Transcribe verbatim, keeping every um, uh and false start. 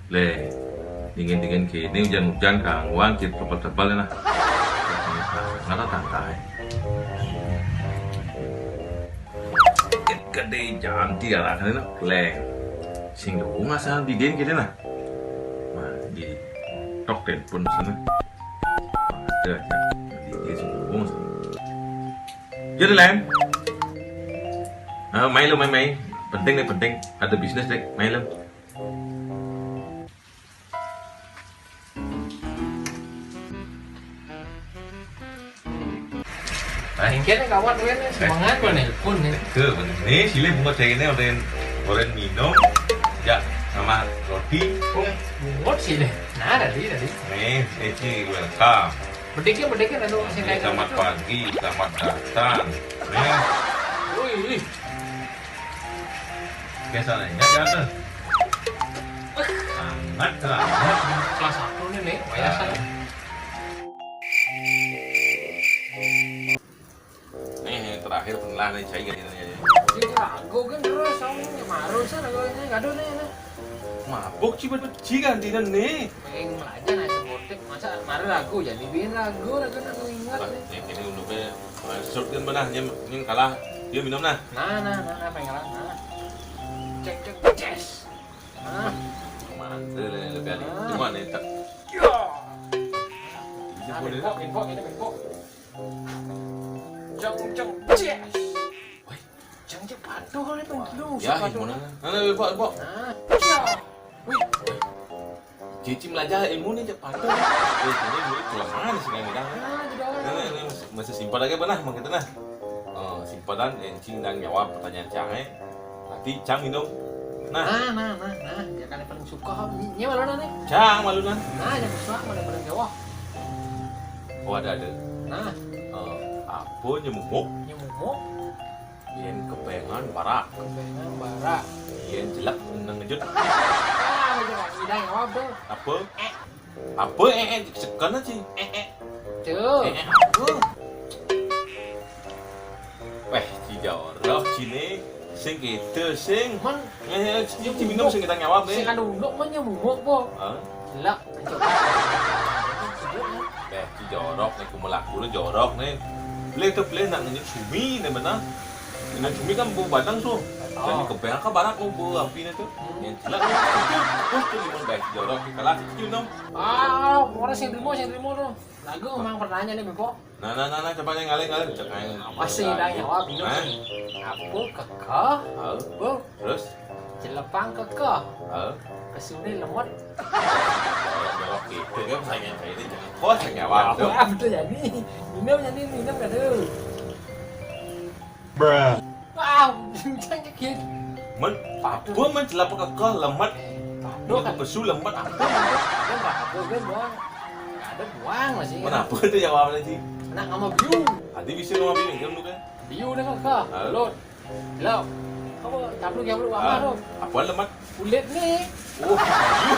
Leh, dingin-dingin kéné, ujan-ujan, kanggoan ké tebel-tebel nah. Nggak ada tangkai. Gedé janti arahna, Leng. Sing dulu ngasal didin kéné nah. Nah, di tok telepon sana. Nah, ada, ada. Di, di sing dulu ngasal. Jadi, Leng. Ah, main lu, main, main. Penting nih, penting. Ada bisnis deh, main lu. Nah, engké nih kawan wé nih, semangat wé nelpon nih. Teu, bener. Nih, silih bungut cai ini orderan, orderan minum, ya, sama roti. Oh, bungut sih deh. Nah, tadi, tadi. Nih, Eci, welcome. Bediknya, bediknya, aduh, sih. Nih, selamat pagi, selamat datang. Nih. Wih, wih. Biasa nih, ya, ya, tuh. Sangat, sangat. Kelas satu nih, nih, biasa. Ah. Nih, yang terakhir pernah nih, saya gini, gini. Ini ragu kan terus, sama ini marah, saya ragu ini, gaduh nih, nih. Mabuk sih, beci gantian nih. Pengen belajar aja botek, masa marah ragu, jadi bikin ragu, ragu, ragu ingat nih. Ini untuknya, eh, serut kan benar, yang, yang kalah, dia minum nah. Nah, nah, nah, nah, pengen kalah, nah. Cek, cek, ces. Nah. Mantap, lebih ada. Cuma nih, tak. Yo. Nah, bengkok, bengkok, ini bengkok. Jeng, jeng, yes. Woi, jeng, jeng, patuh kali, Bang. Duh, ya, sepatu. Gimana? Nah, nah, bengkok, bengkok. Nah, ya. Wih. Cici belajar ilmu nih, cek patuh. Eh, ini murid kelemahan sih, kan, udah. Nah, gitu. Nah, nah, nah, masih, masih simpan lagi apa nah, mau kita nah. Oh, simpenan, encing dan jawab pertanyaan cang, eh. Nanti cang minum. Nah. Nah, nah, nah, nah. Ya kan paling suka, nya malu nah nih. Cang malu nah. Nah, yang suka mana paling jawab. Oh, ada, ada. Nah. Eh, apa nyemumuk? Nyemumuk. Yén kepéngan barak. Kepéngan barak. Yén jelek nang ngejut. Ah, ngejut. Udah jawab tuh. Apa? Eh. Apa, eh, eh, sekan sih? Eh, eh. Tuh. Eh, eh, apa? Wéh, ci jorok, cine. Sing kita, sing. Man. Eh, eh, ci, ci minum, sing kita nyawab, sing nih. Anu, unduk, man, nyamuk, po. Hah? Jelek. Wéh, ci jorok, nih, kumelaku, lu jorok, nih. Beli tuh, beli, nak ngenyek sumi, nih, benar. Ini cumi kan bau badang tuh. Oh. Dan di kepéngan kan barak, oh, bau api nih tuh. Hmm. Yang jelek, tuh, tuh, tuh, gimana, guys? Jorok, kalah, ci minum. Ah, orang sing terima, sing terima tuh. Lagu emang pertanyaan nih, Beko. Nah, nah, nah, nah, coba yang ngalih, ngalih. Cek aja. Apa sih, dah, ya, wah, bingung. Hah? Apa kekeh? Hah? Bu. Terus? Jelepang kekeh. Hah? Kesuni lemot. Jawab, jawab gitu, kan, pertanyaan saya ini jangan kos, jawab tuh. Apa tuh jadi? Minum jadi, minum nggak tuh? Bruh. Wow, kenceng dikit. Men, apa men jelap kekeh lemet? Apa kan? Pesu lemet apa? Ada nggak ada, gue buang. Nggak ada, buang masih. Men apa itu jawabnya sih? Nak sama biu. Tadi bisa sama biu, kan, lu kan? Biu dah kekeh. Hah? Lo. Lo. Apa? Tapluk ya, lu apa, ah, lo? Apa lemet? Kulit nih. Oh, biu.